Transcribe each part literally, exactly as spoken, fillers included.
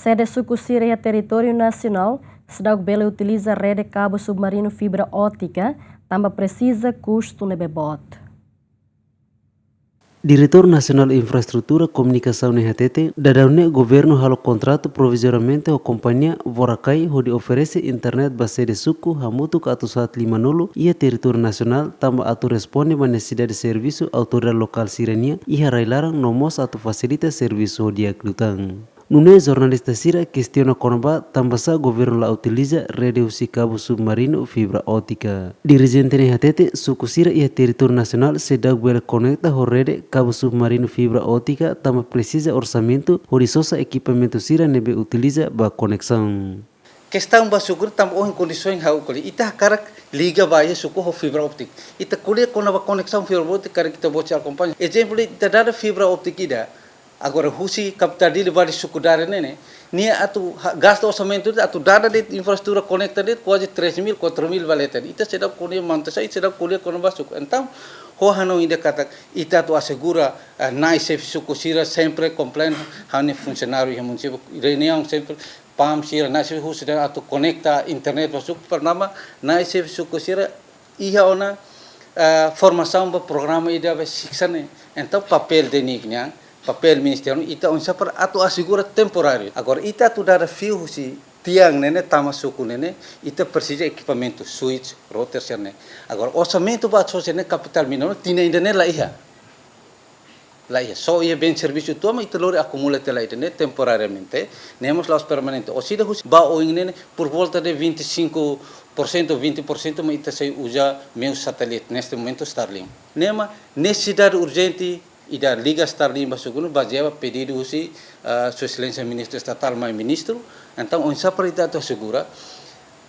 Sede suku sira iha territóriu nasionál seidauk bele utiliza rede kabu submarinu fibra ótika, tanba presiza kustu ne'ebé boot. Diretór Nasionál Infraestrutura Komunikasaun ne'e hateten, daudaun ne'e governu halo kontratu provizoiamente ho kompañia Vorakai hodi oferese internet ba sede suku hamutuk atus haat lima-nulu iha territóriu nasionál, tanba atu responde ba nesesidade servisu autoridade lokál sira-nian iha rai-laran no mós atu fasilita servisu ho di'ak liután. Nune'e jornalista sira kestiona kona-ba tanbasá governu la utiliza rede husi kabu submarinu fibra ótika. Dirijente ne'e hateten, suku sira iha territóriu nasionál seidauk bele konekta ho rede kabu submarinu fibra ótika tanba presiza orsamentu hodi sosa ekipamentu sira ne'ebé utiliza ba koneksaun. Kestaun ba suku tanba ohin kondisaun ha'u ko'alia, ita hakarak liga ba iha suku ho fibra ótika. Ita ko'alia kona-ba koneksaun fibra ótika karik ita-boot sei akompaña. Ezemplu, ita dada fibra ótika ida. Agora husi kapitál Dili ba suku Dare ne'e, nia atu ha-, gasta orsamentu atu dada de'it infraestrutura konekta de'it kuaze três mil, quatro mil ba leten. Ita seidauk ko'alia manutensaun, ita seidauk ko'alia kona-ba suku. Entaun, ha'u hanoin ida katak, ita atu asegura, eh, nai xefe suku sira sempre kompleta, ha'u-nia funsionáriu iha munisípiu, reuniaun sempre, PAM sira, nai xefe husi ida atu konekta internet ba suku, para nai xefe suku sira iha ona, eh, formasaun ba programa ida be siksa ne'e. Entaun papél de nik nian, papél ministériu, ita oinsá para atu asegura temporáriu. Agora, ita atu dada fiu husi tiang ne'e ne'e tama suku ne'e ne'e, ita presiza ekipamentu, switch, router sira ne'e. Agora, orsamentu ba atu sosa ne'e kapitál minór, tinan ida ne'e la iha. La iha, só iha bens servisu tua, mas ita lori akumula tiha lai ida ne'e temporariamente, ne'e mós la'ós permanente. Orsida husi ba oin ne'e ne'e, por volta de vinte e cinco por cento, vinte por cento, mas ita sei uza meiu satélite, neste momento Starlink. Ne'e mak nesesidade urjente ida liga Starlink ba suku ne'e, bazeia ba pedidu husi, ah, Sua Exelénsia Ministru Estatál mai Ministru. Entaun, oinsá para ita atu asegura,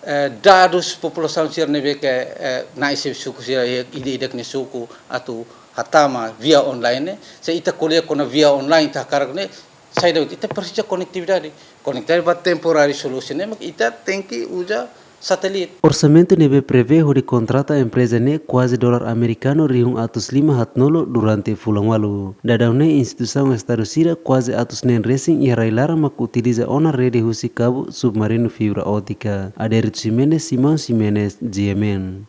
eh, dadus populasaun sira ne'ebé ke, eh, nai xefe suku sira, eh, ida-idak nia suku atu hatama via online ne'e, se ita ko'alia kona via online ita hakarak ne'e, saida ita presiza konektividade. Konektividade ba temporary solution ne'e, mak ita tenke uza satélite. Orsamentu ne'ebé prevee hodi kontrata empreza ne'e kuaze dolar amerikanu rihun atus lima haatnulu durante fulan ualu. Daudaun ne'e instituisaun Estadu sira kuaze atus neen resin iha rai-laran mak utiliza ona rede husi kabu submarinu fibra ótika. Adérito Ximenes, Simão Ximenes, G M N.